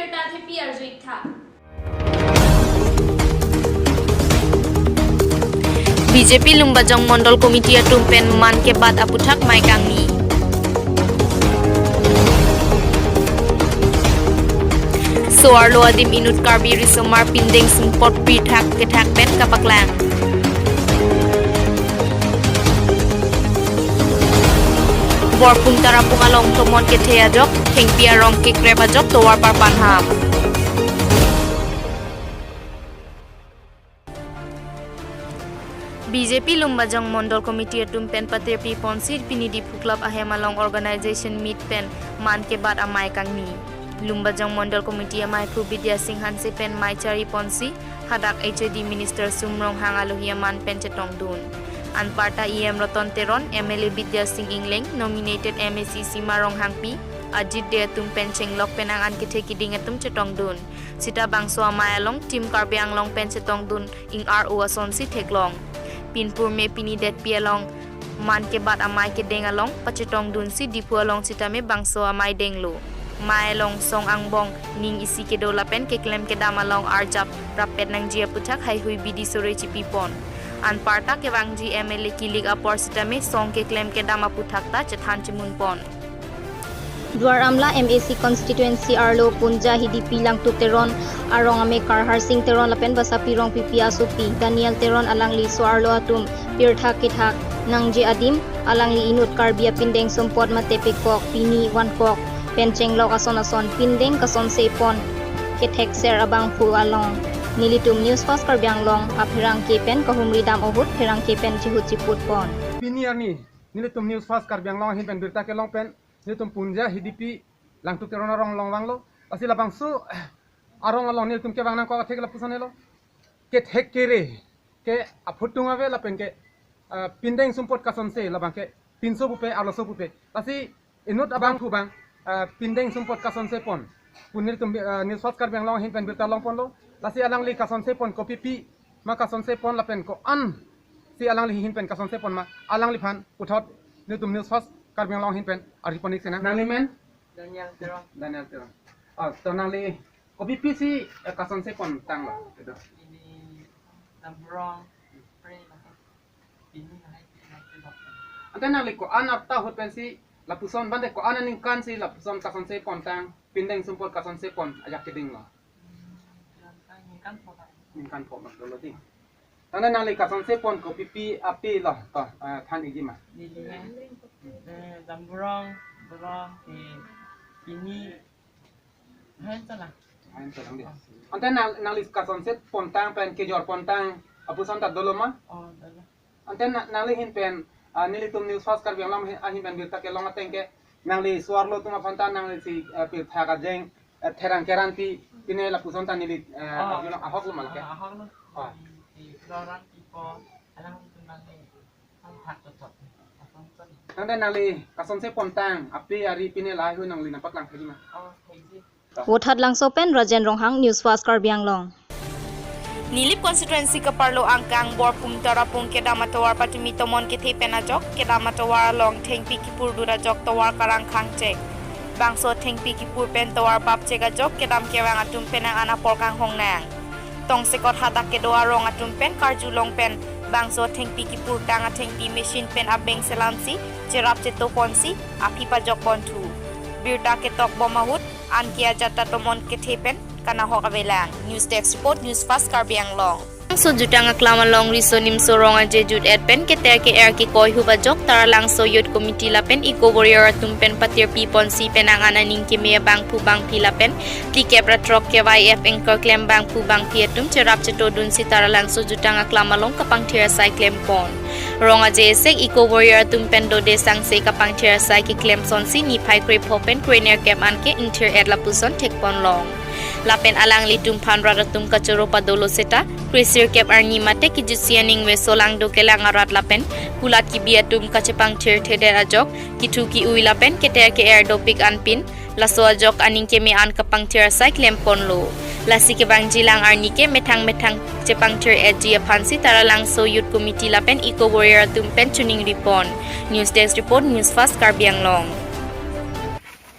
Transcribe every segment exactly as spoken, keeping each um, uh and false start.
B J P Lumbajong Mondol Committee atum pen Mann Ki Baat aputhak mei kangni. So-arlo adim inut Karbi risomar pindeng sumpot pirthak kethak pen kapaklang. Borpung Tarapung along tomon kethe ajok, thengpi arong kekrep ajok tovar parpan ham. B J P Lumbajong Mondol Committee atum pen patirpi ponsi pini Diphu Club ahem along organization meet pen Mann Ki Baat amei kangni. Lumbajong Mondol Committee amei aphu Bidya Sing Hanse pen mei chari ponsi hadak H A D Minister Sum Ronghang alohi aman pen chetongdun. Anparta E M Ratan Teron, M L A Bidya Sing Engleng, nominated M A C Sima Ronghangpi, Ajit Dey atum pen chenglok penang an kethe kiding atum chetongdun. Sita bangso amei along Team Karbi Anglong pen chetongdun ing-ar-o asonsi theklong. Pinpur me pini detpi along Mann Ki Baat amei kedeng along pachetongdunsi Diphu along sitame bangso amei denglo. Mei along song angbong ning isi kedo lapen keklem kedam along arjap rappet nangji aputhak haihui bidi sore chipipon. Anparta kevangji M L A kilik apor sitame song keklem kedam aputhak ta chethan chemunpon. Duar Amla M A C constituency arlo Punja Hidipi Langtuk Teron arong amekar Harsing Teron lapen Basapi Rongpipi asopi Daniel Teron alangli so-arlo atum pirthak kethak nangji adim alangli inut Karbi apindeng sumpot mate pekok, pini, vankok pen chenglok ason ason pindeng kasonse pon kethekser abangphu along nelitum News Fast Karbi Anglong apherangke pen kahumri dam ahut pherangke pen chihut chiput pon. Pini arni nelitum News Fast Karbi Anglong ahin pen birta kelong pen nelitum Punja Hidipi Langtuk Teron arong along vanglo. Lasi labangso arong along nelitum kevang nangkok atheke lapuson helo. Kethek kere ke aphutung ave lapen ke, ah, pindeng sumpot kasonse labang ke pinso pupe arloso pupe. Lasi inut abangphu abang, ah, pindeng sumpot kasonse pon pu nelitum, ah, News Fast Karbi Anglong ahin pen birta longponlo. Lasi alangli kasonse pon kopipi ma kasonse pon lapen ko-an si alangli ahin pen kasonse pon ma alangliphan puthot nelitum News Fast Karbi Anglong ahin pen arjupon ik sinang. Nangli men? Daniel Teron. Daniel Teron. Ah, to nangli kopipi si, eh, kasonse pon tanglo? Kedo. Ini Damburong, Spring, ini hai, ini hai, ini hai. Ante nangli ko-an arta ahut pensi lapuson bande ko-an aningkan si lapuson kasonse pon tang, pindeng sumpot kasonse pon ajak kedinglo? Hmm, ningkan pho. Ningkan pho mak dolo ding. Tangte nangli kasonse pon kopipi api lo to, eh, than ikji ma? Ini, eh, Damburong, Burong, eh, ini, hai, salah. Hai, salah ding. Ante nang, nangli kasonse pon tang pen kejor pon tang apuson ta dolo ma? Oh, dolo. Ante na, nangli ahin pen, ah, nelitum News Fast Karbi Anglong ahin, ahin pen birta kelong ateng ke nangli so-arlo atum aphan ta nangli si, eh, pirthak ajeng, eh, therang keran pi pine lapuson ta neli, eh, oh, arjulong ahok lo ma lake? Ah, ahok lo. Oh. Di, di Florence Ipo, alanglitum nangli pirthak tothot. Ason ton. Tangte nangli kasonse pon tang api ari pine lahai hui nangli nangpaklang thekji ma? Oh, thekji. Vothatlangso pen Rajen Ronghang, News Fast Karbi Anglong. Nilip constituency kaparlo angkang Borpung Tarapung kedam atovar patumi tomon kethe pen ajok, kedam atovar along thengpi kipur dut ajok tovar karang khangchek. Bangso thengpi kipur pen tovar bapchek ajok, kedam kevang atum penang an apor kanghong nang. Tongsekot hadak kedo arong atum pen karjulong pen bangso thengpi kipur tang athengpi machine pen abeng selamsi cherap cheto ponsi aphi pajok ponthu. Birta ketok bom ahut anke ajat ta tomon kethe pen kanahok avelang. News Desk Report, News Fast Karbi Anglong. Langso jutang aklam along riso nimso rong aje jut-et pen keter ke-er kekoi hup ajok Taralangso Youth Committee lapen Eco Warrior atum pen patirpi ponsi penang an aning keme abangphu bangphi lapen tikep ratrok ke Y F anchor klem bangphu bangphi atum cherap chetodunsi Taralangso jutang aklam along kapangthir asai klem pon. Rong aje esek Eco Warrior atum pen dode sangse kapangthir asai keklem sonsi niphai krepho pen krenerkep anke ingthir-et lapuson thek ponlong. Lapen alanglitum aphan rat atum kachoro padolo seta, kresirkep arni mate kijutsi aning veso lang dokelang arat lapen kulat kibi atum kachepangthir thedet ajok, kithu ki-ui lapen keter ke-er dopik anpin, laso ajok aning keme an kapangthir asai klem ponlo. Lasi kevangji lang arni ke methang methang chepangthir-etji aphansi Taralangso Youth Committee lapen Eco Warrior atum pen choningri pon. News Desk Report, News Fast Karbi Anglong.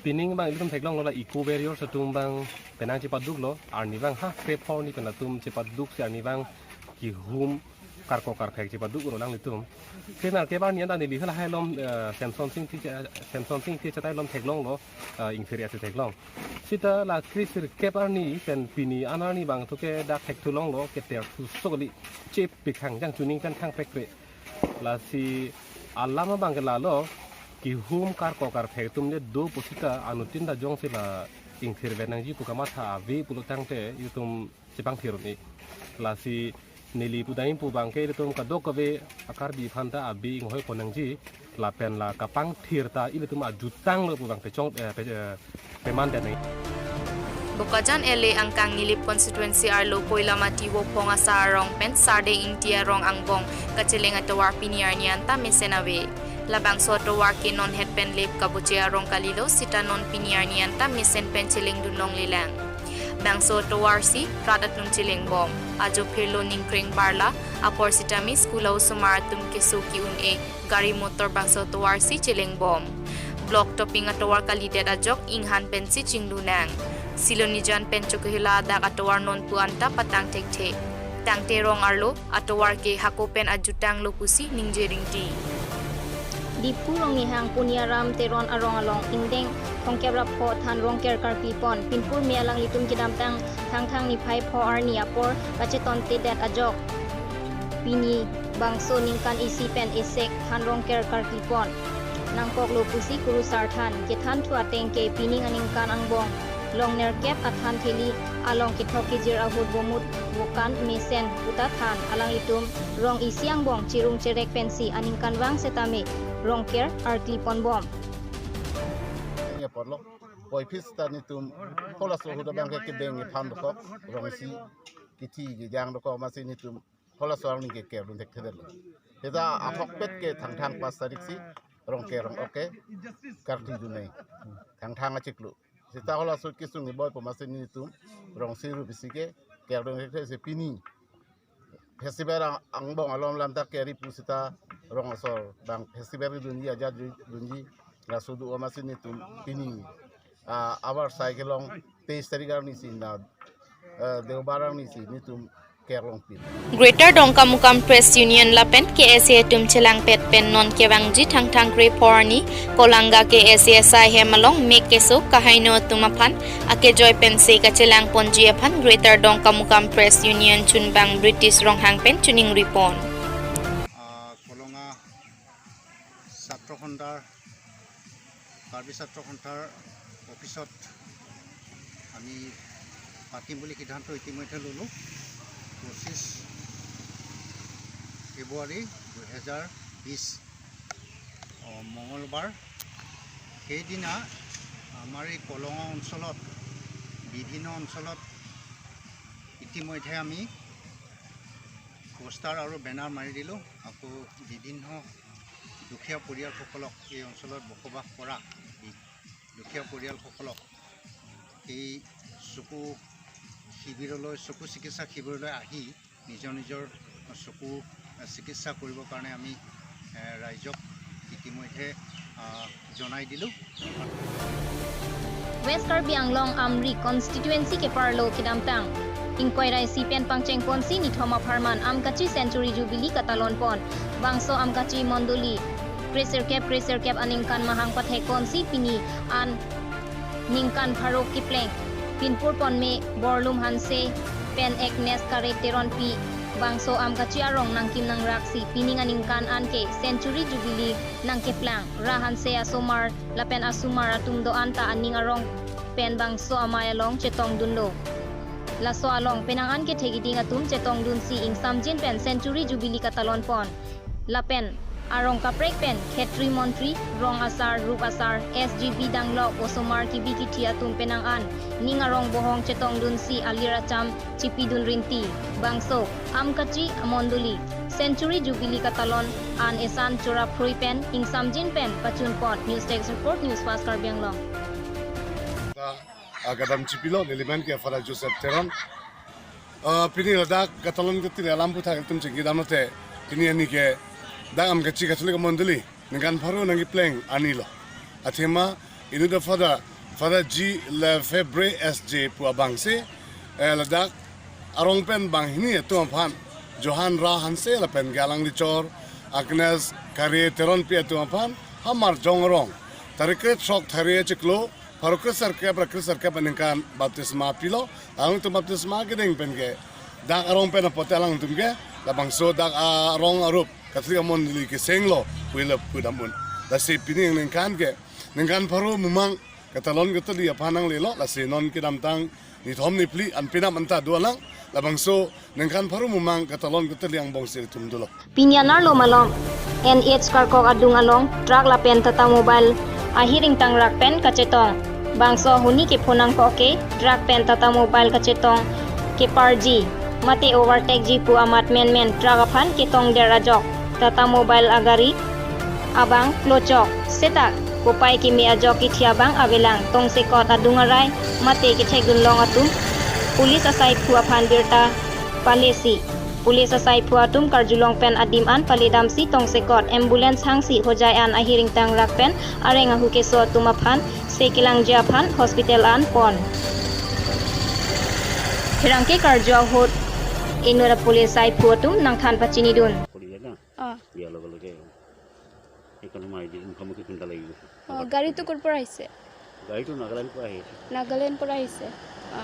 Pining abang ilitum theklonglo la eco warriors atum abang penang chepaduklo, arnivang ha krepho arni pen latum chepaduksi arnivang kihum karkok karphek chepaduklo alanglitum. Kre nerkep arni anta neli halahai along, eh, Samson Sing Ingti che-, Samson Sing Ingti achetai along theklonglo, eh, Ingthir ase theklong. Seta la kre sirkep arni pen pini an arni abang to ke dak thekthu longlo, keterthu sok kali, chepik hang jang chuning pen thang pekre. Lasi alam abang ke lalo, kihum karkok karphek atum le do pusita anuttin ta jongsi la Ingthir ven nangji pu kamatha ave pulo tangte itum chepangthir un-e. Lasi neli pudam pu abang ke itum kadokave a-Karbi aphan ta ave inghoi pon nangji lapen la kapangthir ta ilitum ajutanglo pu abang pechong, eh, pe-, eh, pemandet nang. Bokajan L A angkang Nilip constituency arlo Koilamati Vophong asar arong pen Sardeng Ingti arong angbong kacheleng atovar pini arni anta mesen ave. Labangso atovar ke non het pen lep kaboche arong kalilo, seta non pini arni anta mesen pen chelengdun longlelang. Bangso atovar si rat atum chelengbom. Ajo phirlo ningkreng barla apor sitame school a-osomar atum keso ki-un-e gari motor bangso atovar si chelengbom. Block topping atovar kalidet ajok inghan pensi chinglunang. Silonijan pen Chokihola adak atovar nonpu anta patang thekthe. Tangte rong arlo atovar ke hako pen ajutanglo pusi ningje ringti. Diphu Rongnihang Puniaram Teron arong along ingdeng thomkep ra pho than Rongker karpi pon, pinpur me alanglitum kedamtang Thangthang niphai pho arni apor kachetontedet ajok pini bangso ningkan isi pen esek than Rongker karpi pon nangkoklo pusi kurusar than. Kethan thu ateng ke pining aningkan angbong long nerkep athan theli along kethok kejir ahut bomut bokan mesen puta than alanglitum rong isi angbong chirung cherek pensi aningkanvang setame Rongker arkli ponbom. Nge ponlo, poi phis ta netum halaso ahut abang ke kedeng nge than dokok, rong isi kithi kejang dokok, amatsi netum halaso arni ke kerlun thekthedetlo. Seta ahokpet ke Thangthang pas tarik si Rongker rong oke karkli dun nai. Thangthang achiklo. Seta halaso ahut kesung ni boi pu amatsi netum rong isi rup isi ke kerlun thekthe, si pini festival ang-, angbong alom lam ta keri pusita rong asor abang festival dunji, ajat dunji, laso do amatsi netum pini, ah, abar sai kelong teis tarik arni si na, eh, Deobar arni si netum kerlongpin. Greater Dongkamukam Press Union lapen K S A atum chelangpet pen non kevangji Thangthang krepho arni Kolanga K S A asai hem along mek keso kahaino atum aphan akejoi pensi kachelang ponji aphan Greater Dongkamukam Press Union chunbang British Ronghang pen choningri pon. আহ, কলঙা ছাত্ৰ সন্থাৰ, কাৰ্বি ছাত্ৰ সন্থাৰ অফিচত আমি পাতিম বুলি সিদ্ধান্ত ইতিমধ্যে ল'লোঁ। পঁচিছ ফেব্ৰুৱাৰী দুহেজাৰ বিছ, অ, মঙলবাৰ। সেইদিনা আমাৰ এই কলঙা অঞ্চলত, বিভিন্ন অঞ্চলত ইতিমধ্যে আমি পোষ্টাৰ আৰু বেনাৰ মাৰি দিলোঁ। আকৌ বিভিন্ন দুখীয়া পৰিয়ালসকলক, এই অঞ্চলত বসবাস কৰা বি-, দুখীয়া পৰিয়ালসকলক এই চকু শিবিৰলৈ, চকু চিকিৎসা শিবিৰলৈ আহি নিজৰ নিজৰ চকু চিকিৎসা কৰিবৰ কাৰণে আমি, এ, ৰাইজক ইতিমধ্যে, আ, জনাই দিলোঁ। West Karbi Anglong Amri constituency keparlo kedamtang ingkoi ra isi pen pangcheng ponsi nithom apharman Amkachi Century Jubilee katalon pon. Bangso Amkachi mondoli kresirkep kresirkep aningkan mahang pathek ponsi pini an ningkan pharo kepleng pinpur ponme Borlum Hanse pen Agnes Kare Teronpi bangso Amkachi arong nangkim nangraksi pining aningkan an ke Century Jubilee nangkeplang ra Hanse asomar lapen asomar atum do-an ta aning arong pen bangso amei along chetongdunlo. Laso along penang an kethek iding atum chetongdunsi ingsamjin pen Century Jubilee katalon pon. Lapen arong kaprek pen khetri montri, rong asar, rup asar, S G B danglok, osomar kebi kethe atum penang an ning arong bohong chetongdunsi alir acham chipidun rinti. Bangso Amkachi mondoli Century Jubilee katalon an esan chorap phrui pen ingsamjin pen pachun pon. News Desk Report, News Fast Karbi Anglong. Ah, kedam chipilo, nelimen ke Father Joseph Teron. Ah, pini ladak katalon ketine alam aputhak itum chingki dam lote, pini arni ke dak Amkachi Catholic mondoli ningkan pharo nangkepleng arni lo. Athema inut Father Father G. Lefebvre S J pu abangsi, eh, ladak arong pen banghini atum aphan, Johan Rao Hanse lapen ke alangli chor Agnes Kare Teronpi atum aphan, Hamarjong arong, tarik kre-throk Thare achiklo, pharo kre-sirkep ra kre-sirkep aningkan baptisma pilo, alangtum baptisma kedeng pen ke dak arong pen apote alangtum ke labangso dak arong arup Catholic amondoli kesenglo puila pudam un. Lasi pini aningkan ke ningkan pharo mumang katalon katali aphan nanglelo, lasi non kedamtang nithom niphli an penap anta dolang, labangso ningkan pharo mumang katalon katali angbong si tum dolo. Pini anerlo malom N H Karkok adung along truck lapen Tata Mobile ahiring tangrak pen kachetong. Bangso ahuni kepho nangkok ke truck pen Tata Mobile kachetong keparji mate overtake ji pu amat menmen truck aphan ketongder ajok Tata Mobile agari abang klochok. Seta kopai keme ajok kithi abang avelang. Tongsekot adung arai mate kethekdun long atum police asaiphu aphan birta palesi. Police asaiphu atum karjulong pen adim an paledamsi tongsekot ambulance hangsi Hojai an ahiring tangrak pen areng ahu keso atum aphan se kelangji aphan hospital an pon. Pherangke karju ahut inut a police asaiphu atum nangthan pachinidun. কৰিলে না? অ। বিয়াৰ লগে লগে সেইকাৰণে মই আজি মুখামুখি সোনকালে আহিলোঁ। অ, গাড়ীটো ক'ৰ পৰা আহিছে? গাড়ীটো নাগালেণ্ডৰ পৰা আহি আছে। নাগালেণ্ডৰ পৰা আহিছে। অ।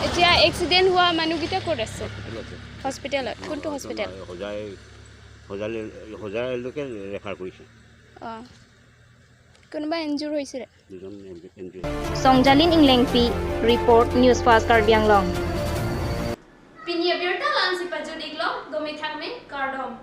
এতিয়া এক্সিডেণ্ট হোৱা মানুহকেইটা ক'ত আছে? হস্পিটেলত আছে। হস্পিটেলত? কোনটো হস্পিটেল? হজাই, হজাই, হজাইলৈকে ৰেফাৰ কৰিছে। অ। কোনোবা ইনজুৰ হৈছে? দুজন ইনজুৰ। Songjalin Englengpi report, News Fast Karbi Anglong. Pini abirta la-ansi pajut-iklo, dome thakme, kardom.